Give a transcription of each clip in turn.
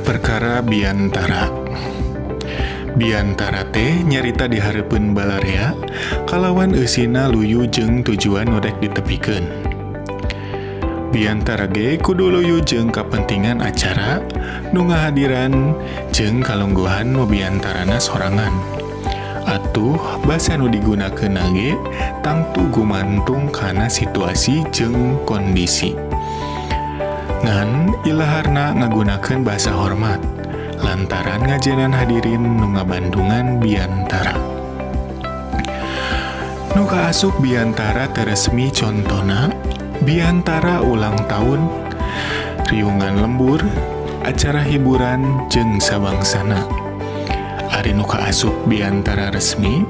Perkara biantara. Biantara teh nyarita di hareupeun balarea kalawan eusina luyu jeung tujuan nu rek ditepikeun. Biantara ge kudu luyu jeung kapentingan acara nu ngahadiran jeung kalungguhan nu biantarana sorangan. Atuh basa nu digunakeunna ge tangtu gumantung kana situasi jeung kondisi. Ngan ilaharna ngagunakeun bahasa hormat lantaran ngajenan hadirin nu ngabandungan biantara. Nu kaasup biantara teu resmi contona biantara ulang tahun, riungan lembur, acara hiburan jeung sabangsana. Ari nu kaasup biantara resmi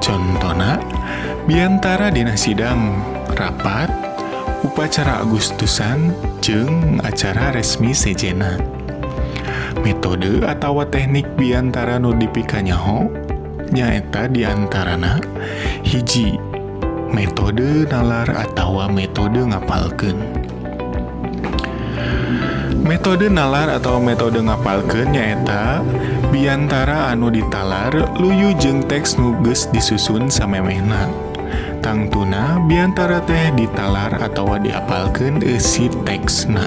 contona biantara dina sidang, rapat, upacara Agustusan jeung acara resmi sejenna. Metode atawa teknik biantara nu dipikanyaho nyaeta diantarana hiji, metode nalar atawa metode ngapalkeun. Metode nalar atau metode ngapalkeun nyaeta biantara anu ditalar luyu jeung teks nu geus disusun samemehna. Tangtuna biantara teh ditalar atawa diapalkeun eusi teksna.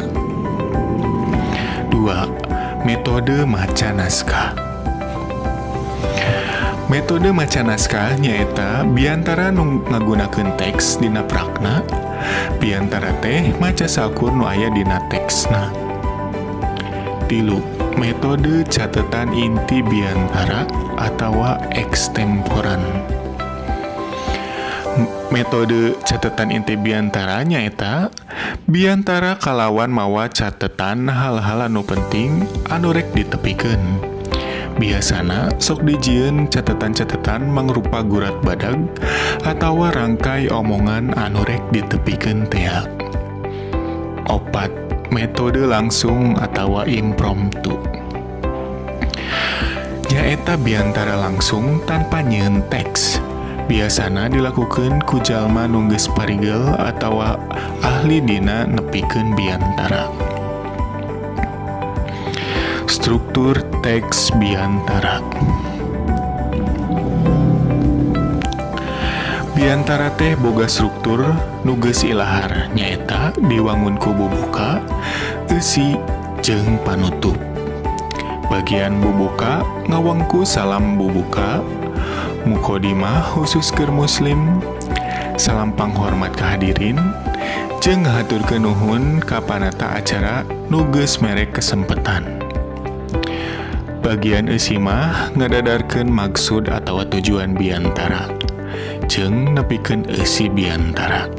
2. Metode maca naskah. Metode maca naskah nyaeta biantara nu ngagunakeun teks dina prakna, biantara teh maca sakur nu aya dina teksna. 3. Metode catetan inti biantara atawa ekstemporan. Metode catatan inti biantara nyaeta biantara kalawan mawa catetan hal-hal anu penting anu rek ditepikeun. Biasana sok dijieun catatan-catatan mangrupa gurat badag atawa rangkai omongan anu rek ditepikeun tea. 4. Metode langsung atawa impromptu. Nyaeta biantara langsung tanpa nyieun teks. Biasana dilakukeun ku jalma nu geus parigel atawa ahli dina nepikeun biantara. Struktur teks biantara. Biantara teh boga struktur nu geus ilahar nyaeta diwangun ku bubuka, eusi, jeung panutup. Bagian bubuka ngawangku salam bubuka, mukodimah khusus keur muslim, salam panghormat ka hadirin, jeung ngahaturkeun nuhun ka panata acara nu geus mere kesempetan. Bagian eusi mah ngadadarkeun maksud atawa tujuan biantara, jeung nepikeun eusi biantara.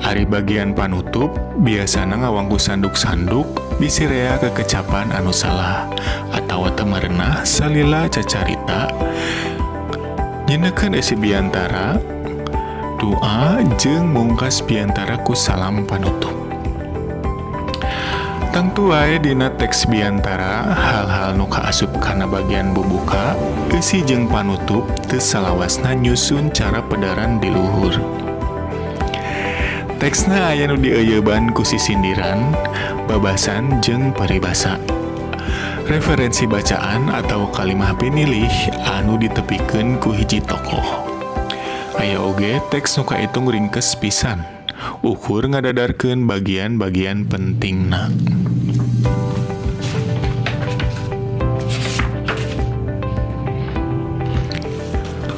Ari bagian panutup biasana ngawangku sanduk-sanduk bisi rea kekecapan anu salah atawa teu merenah salila cacarita nyeuneukeun eusi biantara, doa jeung mungkas biantara ku salam panutup. Tangtu wae dina teks biantara hal-hal nu kaasup kana bagian bubuka, eusi jeung panutup teu salawasna nyusun cara pedaran di luhur. Teksna aya nu dieuyeban ku sisindiran, babasan jeung paribasa. Referensi bacaan atau kalimah pinilih anu ditepikeun ku hiji tokoh. Aya oge teks nu kaitung ringkes pisan, ukur ngadadarkeun bagian-bagian pentingna.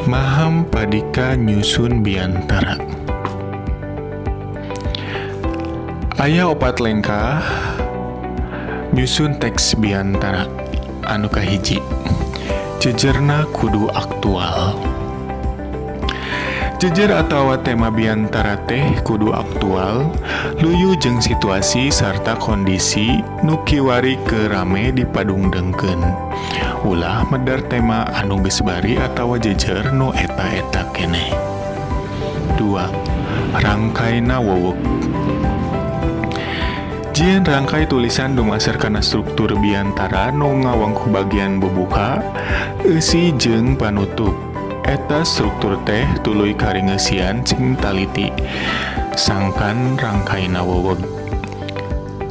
Maham Padika nyusun biantara. Aya 4 lengkah nyusun teks biantara. Anu kahiji, jejerna kudu aktual. Jejer atawa tema biantara teh kudu aktual, luyu jeung situasi sarta kondisi nu kiwari keur rame dipadungdengkeun. Ulah medar tema anu geus bari atawa jejer nu eta-eta keneh. 2. Rangkaina wowok. Jieun rangkai tulisan dumasar kana struktur biantara nu ngawangku bagian bubuka, eusi jeung panutup. Eta struktur teh tuluy karingeusian cing taliti, sangkan rangkaina wowog.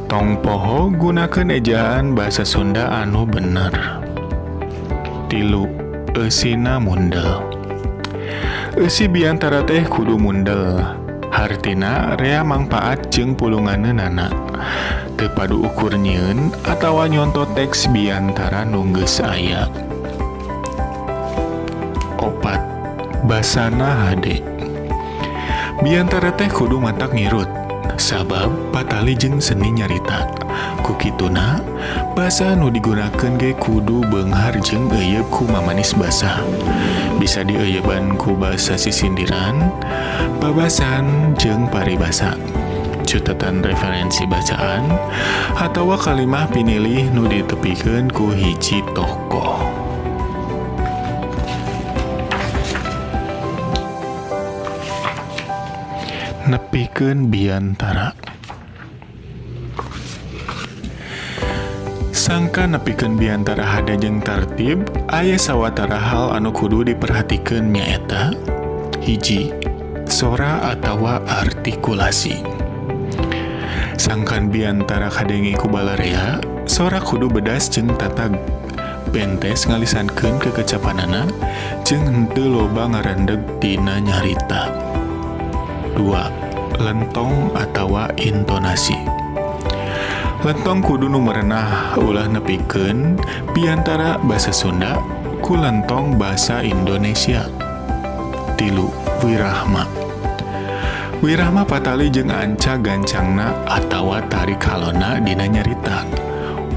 Tong poho gunakeun ejaan basa Sunda anu bener. 3. Eusina mundel. Eusi biantara teh kudu mundel. Hartina rea mangpaat jeung pulunganeunana. Teu padu ukur nyieun atawa nyonto teks biantara nu geus aya. 4. Basana hade. Biantara teh kudu matak ngirut, sabab patali jeung seni nyarita. Ku kituna, basa nu digunakeun ge kudu beunghar jeung euyeup ku mamanis basa. Bisa dieuyeban ku basa sisindiran, babasan jeung paribasa. Catatan referensi bacaan atawa kalimah pinilih nu ditepikeun ku hiji tokoh. Nepikeun biantara. Sangka nepikeun biantara hade jeung tartib, aya sawatara hal anu kudu diperhatikeun nyaeta: 1. Sora atawa artikulasi. Sangkan biantara kadenge ku balarea, sora kudu bedas jeung tatag. Bentes ngalisankeun kekecapanana jeung henteu loba ngarendeg dina nyarita. 2. Lentong atawa intonasi. Lentong kudu nu merenah, ulah nepikeun biantara basa Sunda ku lentong basa Indonesia. 3. Wirahma. Wirahma patali jeung anca gancangna atawa tarik halona dina nyarita.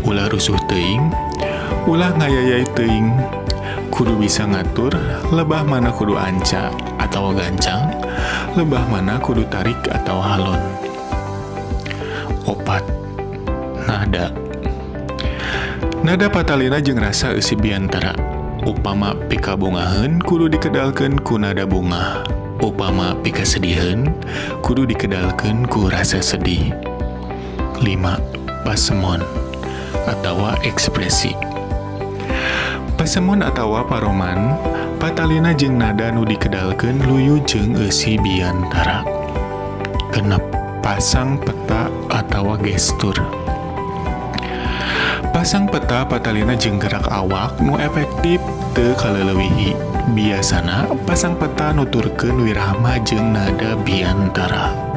Ulah rusuh teuing, ulah ngayayai teuing. Kudu bisa ngatur lebah mana kudu anca atawa gancang, lebah mana kudu tarik atau halon. 4. Nada. Nada patalina jeung rasa eusi biantara. Upama pikabungaheun kudu dikedalkeun ku nada bunga. Upama pikasediheun kudu dikedalkeun ku rasa sedih. 5. Pasemon atawa ekspresi. Pasemon atawa paroman patalina jeung nada nu dikedalkeun luyu jeung eusi biantara. 6. Pasang peta atawa gestur. Pasang peta patalina jeung gerak awak nu efektif teu kaleleuwihi. Biasana pasang peta nuturkeun wirahma jeung nada biantara.